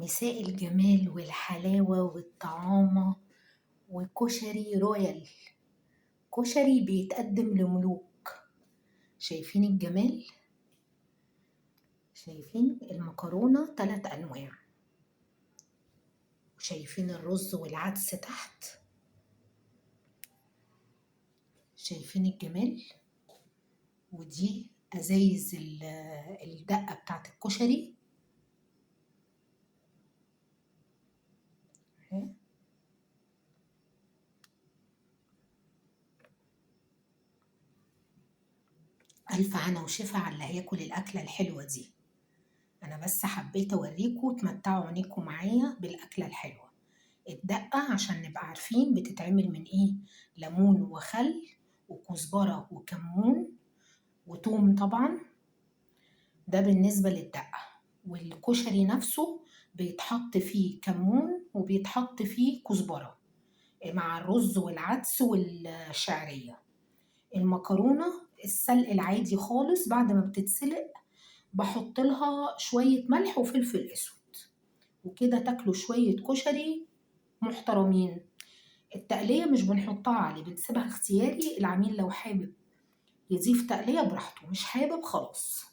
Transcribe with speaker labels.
Speaker 1: مساء الجمال والحلاوة والطعامة وكشري رويال، كشري بيتقدم لملوك. شايفين الجمال؟ شايفين المكرونة 3 أنواع، وشايفين الرز والعدس تحت. شايفين الجمال؟ ودي أزايز الدقة بتاعت الكشري. ألف هنا وشفا على اللي هياكل الأكلة الحلوة دي. أنا بس حبيت أوريكم تمتعوا عينيكم معايا بالأكلة الحلوة. الدقة عشان نبقى عارفين بتتعمل من إيه: ليمون وخل وكزبرة وكمون وتوم طبعا، ده بالنسبة للدقة. والكشري نفسه بيتحط فيه كمون وبيتحط فيه كزبرة مع الرز والعدس والشعرية. المكرونة السلق العادي خالص، بعد ما بتتسلق بحط لها شوية ملح وفلفل اسود، وكده تاكلوا شوية كشري محترمين. التقلية مش بنحطها عليه، بنسيبها اختياري، العميل لو حابب يضيف تقلية براحته، مش حابب خلاص.